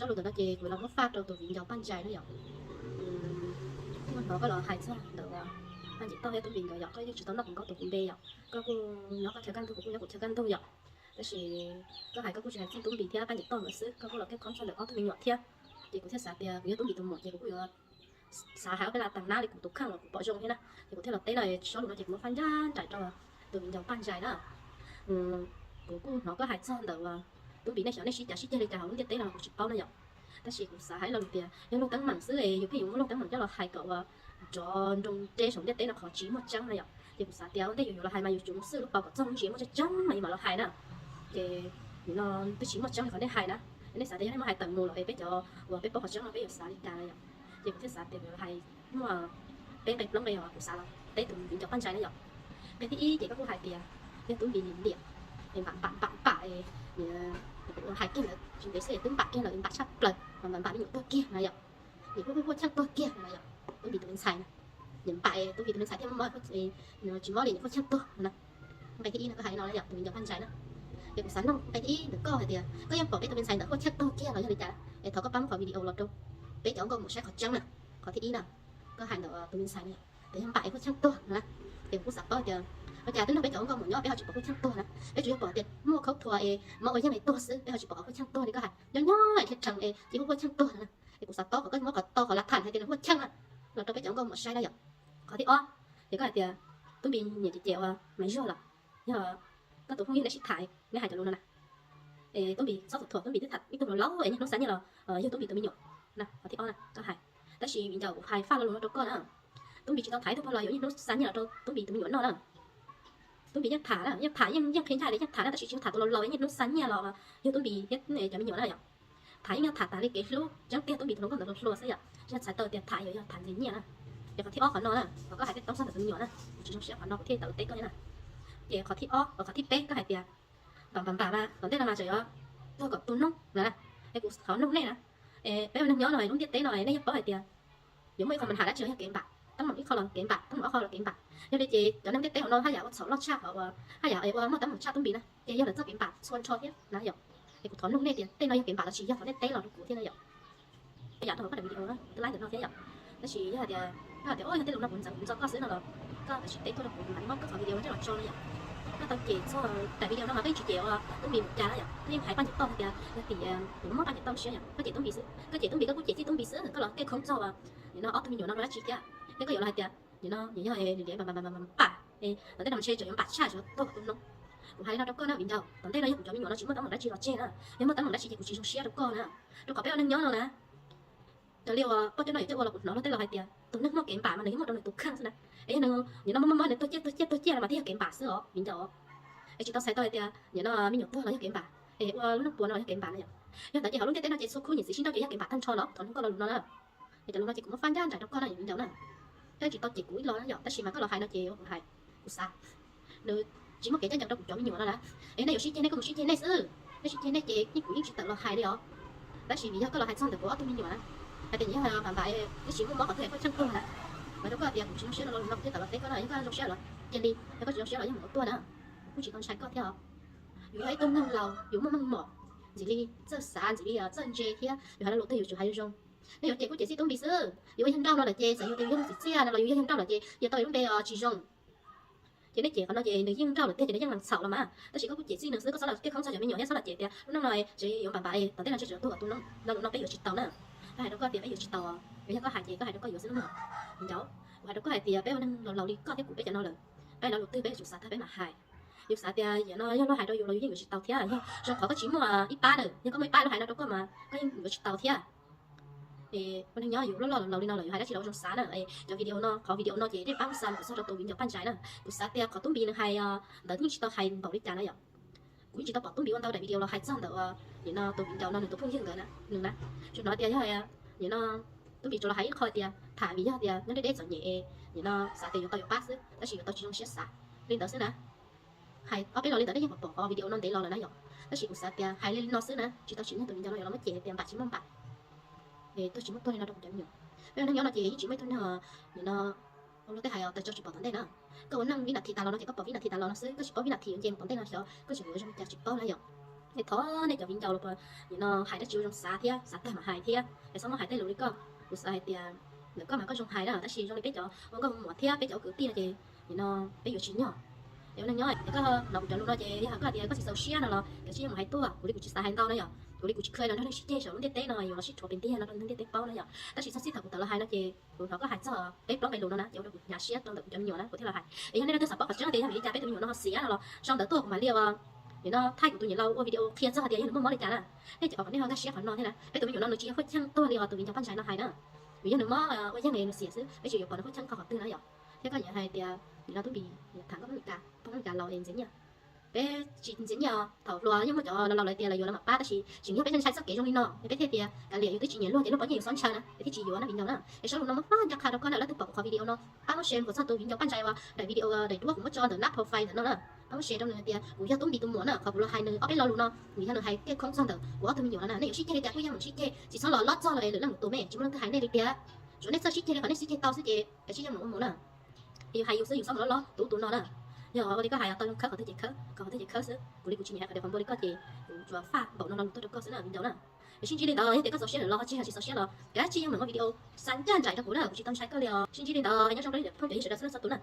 Cov lus ntawm no ces kuv los muab faj rau tus viv ncaus Paj Ntsais na yom. Kuv hnov koj los hais txog ntawm Paj Ntsais Toj thiab Tub Npis nkawd yom, koj yeej tsis tau noj kuv nkauj tus kuv npe yom, koj kuj nyob koj chaw kaj ntug, kuv kuj nyob kuv chaw kaj ntug yom. Tab sis koj hais koj kuj tsis hais txog Tub Npis thiab Paj Ntsais Toj nkawd xwb, koj kuj los keb khob txog ntawm ob tug me nyuam thiab. Ces kuv thiaj xav tias kuv yog Tub Npis tus muam ces kuv kuj yuav xav hais ob peb lo tag nab li kuv tus kheej uas kuv pom zoo thiab na. Ces kuv thiaj los teb no, txoj lus no ces kuv muab faj ncaj nraim rau tus viv ncaus Paj Ntsais na. Kuv kuj hnov koj hais txog ntawm Tub Npis nej xyov nej sib cav sib ceg li cas hauv lub ntiaj teb no los kuv tsis paub na yom. Tab sis kuv xav hais lo lus tias yog luag teeb meem xwb es yus pheej yuav muab luag teeb meem coj los hais kom ua nrov nroo reb saum ntiaj teb no qhov tsis muaj tseeb na yom. Ces kuv xav tias ua ntej yus yuav los hais mas yus tsum xwb lub paus kom txog lub ntsis muaj tseeb tseeb mas yus mam los hais na. Ces nim no twb tsis muaj tseeb li qhov nej hais na. Nej xav tias yog nej muab hais tawm mus lawm es peb cov uas peb paub qhov tseeb no peb yuav xav li cas na yom. Ces kuv thiaj xav tias kuv hais muaj peb nqe plaub nqe uas kuv xav los teb tus viv ncaus Paj Ntsais na yom. Nqe thib ib ces koj kuj hais tias yog Tub Npis nim liam es npam npam npam npam, hais kiag ntawd tsis ntev xwb es twb npam kiag lawm, npam tshaj plaws, npam npam me nyuam tuag kiag na yom. Nim huaj huaj cheej tuag kiag na yom, Tub Npis tus me ntxhais na. Nim npam Tub Npis tus me ntxhais thiaj mob, tsis mob li nim huaj cheej tuag na. Nqe thib ib no koj hais no na yom, tus viv ncaus Paj Ntsais na. Ces kuv xav nug nqe thib ib ntawm koj hais tias koj yeej pom peb tus me ntxhais ntawd huaj cheej tuag kiag los yog li cas, es thov koj pab muab qhov video los rau peb cov nkauj muam saib qhov tseeb na. Qhov thib ib na, koj hais ntawm tus me ntxhais na yom, tias yog npam es huaj cheej tuag na. Ces kuv kuj xav paub tias ua cas twb nug peb cov nkauj muam nyob peb ho tsis pom huaj cheej tuag na. Peb tsuas yog pom tias muaj khaub thuas es mob ua yeej es tuag xwb, peb ho tsis pom qhov huaj cheej tuag li. Koj hais nyob nyob es thiaj tseem es cia huaj huaj cheej tuag na. Es kuv xav paub kom koj muab kom tau qhov lav tham hais tias nws huaj cheej na los rau peb cov nkauj muam saib na yom. Qhov thib ob, ces koj hais tias Tub Npis niam ces ces ua Maiv Zuag los yog koj tus phooj ywg nej sib tham, nej hais cov lus no na. Es Tub Npis txhob thuam, Tub Npis twb tham ib tug laus laus es niaj hnub xa nyiaj los yog Tub Npis tus me nyuam na. Qhov thib ob na koj hais, tab sis viv ncaus kuv hais faj lo lus no rau koj na. Tub Npis tsis tau tham ib tug pog laus yuav niaj hnub xa nyiaj los rau Tub Npis tus me nyuam noj na. Tub Npis yeej tham na, yeej tham yeej yeej qhia ncaj li yeej tham na, tab sis tsis yog tham tus laus laus es niaj hnub xa nyiaj los yog Tub Npis thiab cov me nyuam na yom. Tham yeej yog tham tas li kev hlub, tseeb tiag Tub Npis tus hluas nkauj ntawd hluas xwb yom, tsis yog txhais tau tias tham yuav yog tham ntxis nyiaj na. Ces qhov thib ob qhov no na, qhov koj hais tej toob txog ntawm tus me nyuam na, kuv tsis zoo siab qhov no kuv thiaj tawm teb koj na. Ces qhov thib ob, qhov thib peb koj hais tias npam npam npam mas tom ntej no mas tseem yuav tuag kom tu noob na. Es kuv thov nug nej na, peb ua neeg nyob no lub ntiaj teb no nej yeej paub hais tias yuav muaj ib qho mas ham dab tsi los yog kev npam, teeb meem ib qho los kev npam, teeb meem ob qho los kev npam. Yog li ces cov neeg ntiaj teb hauv no haj yam ua txhaum loj tshaj, haj yam ua muaj teeb meem tshaj Tub Npis na, ces yog lawv txoj kev npam txhua nrho thiab na yom. Es kuv thov nug nej tias tej no yog kev npam los tsis yog, thov nej teb los rau kuv thiab na yom. Yam rau koj daim video twb laib ntawm no thiab yom. Tab sis yog hais tias, yog hais tias o yog tej lus no kuv ntxeev kuv ntxo koj xwb no los koj tam sim teb tuaj rau kuv mam li muab koj qhov video no coj los tso na yom. Koj tau cem txog daim video no mas koj yeej tsis cem ua Tub Npis mus cas na yom, koj yeej hais Paj Ntsais Toj hais tias yog tim kuv muab Paj Ntsais Toj siab yom, koj cem Tub Npis xwb, koj cem Tub Npis koj kuj cem txij Tub Npis xwb, koj los kej khoob txog nim no ob tug me nyuam no rau dab tsi thiab. Thiab koj yuav los hais tias nim no nws yog nws liam npam npam npam npam, tom ntej no mas ntshe tseem yuav npam tshaj tseem tuag kom tu noob. Kuv hais li no rau koj na viv ncaus, tom ntej no yog kuv cov me nyuam no tsis muaj teeb meem dab tsi los tseg na, yog muaj teeb meem dab tsi ces kuv tsis zoo siab rau koj na. Rau qhov peb ua neeg nyob no na, raws li uas poj cov no yam coj ua los kuv hnov luag tej laus hais tias tus neeg muaj kev npam mas nws yeej muaj rau nws tus kheej xwb na. Es yog nws nim no muaj muaj muaj nws tuag ciaj tuag ciaj tuag ciaj los mas twb yog kev npam xwb os viv ncaus. Es tsis tau txhais tau hais tias nim no me nyuam tuag los yog kev npam, es ua lub neej puas no los yog kev npam na yom. Yog ntawd ces hauv lub ntiaj teb no ces txhua khub niam txiv sib nrauj ces yog kev npam tag nrho los thov nug koj lo lus no na. Es cov lus no ces kuv muab faj ncaj nraim rau koj na yom viv ncaus na. Koj tsis tau cem kuv ib los na yom, tab sis mas koj los hais no ces kuv hais, kuv xav nws tsis muaj kev caj ncees rau kuv cov me nyuam no na. Es nej yuav sib ceg nej kuj mus sib ceg nej xwb, nej sib ceg nej ces yeej kuv yeej tsis tawm los hais li os. Tab sis vim yog koj los hais txog ntawm kuv ob tug me nyuam na, hais tias yog npam npam twb tsis muaj mob qhov twg es koj tsheej tuag na. Mas rau koj tias kuv tsis zoo siab no los no kuv thiaj tawm los teb koj na, yog koj zoo siab los cia li, yog koj tsis zoo siab los yeej mus ua tuag na. Kuv kuj tsis tau ntshai koj thiab os. Yus yog ib tug neeg laus yus muaj meej mom ntxim li txawj xav ntxim li txawj ntse thiab yus hais lo lus twg yus tsum hais zoo zoo. Nej yuav cem kuj cem txij Tub Npis xwb, yus ua yawg nrauj no lawm ces txawm yus tias yus yog txiv txiaj no los yus yog yawg nrauj lawm ces yog tau lub npe tsis zoo. Ces nej cem qhov no ces nws yeej nrauj lawm tiag ces nws yeej lees txhaum los mas, tab sis koj kuj cem txij nws xwb, koj txhob los kej khoob txog cov me nyuam thiab txhob los cem tias lub neej no tseem yuav npam npam es tom ntej no ntshe tseem tuag kom tu noob, lo lus no peb yuav tsis tau na. Koj hais rau koj tias peb yuav tsis tau, yog koj hais ces koj hais rau koj yuav xwb na mog. Ncaus, kuv hais rau koj hais tias peb ua neeg laus laus li koj thiab kuv peb cov no lawm, peb lo lus twg peb yuav tsum xav tag peb mam hais. Yus xav tias nim no yog luag hais rau yus los yus yeej yuav tsis tau thiab, yog zoo qhov koj tsis muaj ib pab na, yog koj muaj ib pab luag hais no rau koj mas koj yeej yuav tsis tau thiab. Es ua neeg nyob yus loj loj laus li no lawm yus hais dab tsi los zoo xav na. Cov video no, qhov video no ces nej pab xa mus txog rau tus viv ncaus Paj Ntsais na. Kuv xav tias qhov Tub Npis nws hais ntawd yeej tsis tau hais npaum li cas na yom. Kuv yeej tsis tau pom Tub Npis ua ntau daim video los hais txog ntawm nim no tus viv ncaus no nws tus phooj ywg nkawd na, nws na. Tsuas hnov tias yog nim no Tub Npis tsuas los hais ib qho tias tham vim yog tias nyob deb deb txom nyem, nim no xav tias yuav tau yuav pab xwb tab sis yuav tau tsis zoo siab xav li ntawd xwb na. Hais ob peb los li ntawd nej yeej pom pom qhov video no ntev los lawm na yom. Tab sis kuv xav tias hais li no xwb na, tsis tau tsim nyog tus viv ncaus no yuav los muab cem tias npam tsis muaj npam, tuag tsis muaj tuag li no rau kuv cov me nyuam. Peb ua neeg nyob no ces yeej tsis muaj ib tug neeg nim no ua luag tej hais os, tawg tsau tsis pom tom ntej na. Koj ua neeg vib nas this tas los no ces koj pom vib nas this tas los no xwb, koj tsis paub vib nas this yuav nce mus tom ntej no xyov koj tseem yuav zoo li cas tsis paub na yom. Es thov nej cov viv ncaus los puas nim no hais dab tsi ua zoo xav thiab xav tag mam hais thiab, es txhob muab hais tej lus li koj. Kuv xav hais tias ntawm koj mas koj zoo hais na, tab sis zoo li peb cov ua nkauj ua muam thiab peb cov kwv tij no ces nim no peb yuav tsis nyog. Es ua neej nyob es koj los kuv cov lus no ces yog koj hais tias koj tsis txaus siab no los kav tsij yeej mus hais tuaj, kuv li kuv tsis xav hais ntau na yom, kuv li kuv tsis kheev los nrog neeg sib ceg saum lub ntiaj teb no yuav los sib rhuav pes ntiag no rau neeg ntiaj teb paub na yom. Tab sis txog txij thaum kuv tawm los hais no ces kuv hnov koj hais txog peb plaub nqe lus no na ces ua rau kuv hnyav siab rau ntawm kuv cov me nyuam na kuv thiaj los hais. Es yog nej leej twg xav paub qhov tseeb tias yog vim li cas peb tus me nyuam no ho xiam no los sau ntawv tuaj kuv mam li ua video qhia txog tus nyuam lau ua video qhia txog tias yog nws muaj mob li cas na. Nej ces kom nej ho nkag siab qhov no thiab na, peb tus me nyuam no nws tsis yog khuj cheej tuag li uas tus viv ncaus Paj Ntsais no hais na. Vim yog nws mob ua yeej nws xiam xwb, peb tsis yuav pom nws khuj cheej qhov twg na yom. Thiab koj nyiam hais tias nim no tub npis tham nkauj Meskas, poj Meskas laus es ntxias nyiaj. Peb tsis ntxias nyiaj, thaum hluas yeej muaj cov laus laus lawv tias lawv yuav lawv mam pab, tab sis tseem yog peb ntshai txoj kev zoo li no es peb thiaj tias kav liam yus twb tsis nyiam luag ces luag paub nyiaj yus txhob ntshaw na, es thiaj tsis yuav na viv ncaus na. Es zaj lus no muab faj nco qha rau koj na, leej twg pom kuv qhov video no pab muab share mus txog tus viv ncaus Paj Ntsais uas daim video daim duab kuv muab tso ntawm lab profile ntawm no na. Pab muab share rau nws tias kuv yog tub npis tus muam na, qhov kuv los hais nws ob peb lo lus no vim yog nws hais kiag khoob txog ntawm kuv ob tug me nyuam no na. Nej yuav sib ceg li cas kuj yeej mus sib ceg, tsis txhob los lob txog los es lwm leej tus me, tsis muaj leej twg hais nej li tiag. Tsuav nej txawj sib ceg li qhov nej sib ceg tau xwb ces kav tsij yeej mus ua mus na. Yus hais yus xwb, yus txhob mus lob lob tus tus no na. Yog ua li koj hais tau zoo khawb qhov twg ces khawb, khawb qhov twg ces khawb xwb. Kuv li kuv tsis nyiam hais qhov diav qhov npua li koj ces kuv tsuas faj npaum no lo lus tuaj rau koj xwb na viv ncaus na. Es sib ntsib li ntawd, yog tias koj txaus siab lawm los tsis hais tsis txaus siab los kav tsij yeej mus ua video xa ncaj nraim rau kuv na, kuv tsis tau ntshai koj li os. Sib ntsib li ntawd, nyob zoo rau phooj ywg sawv daws txhua leej txhua tus na.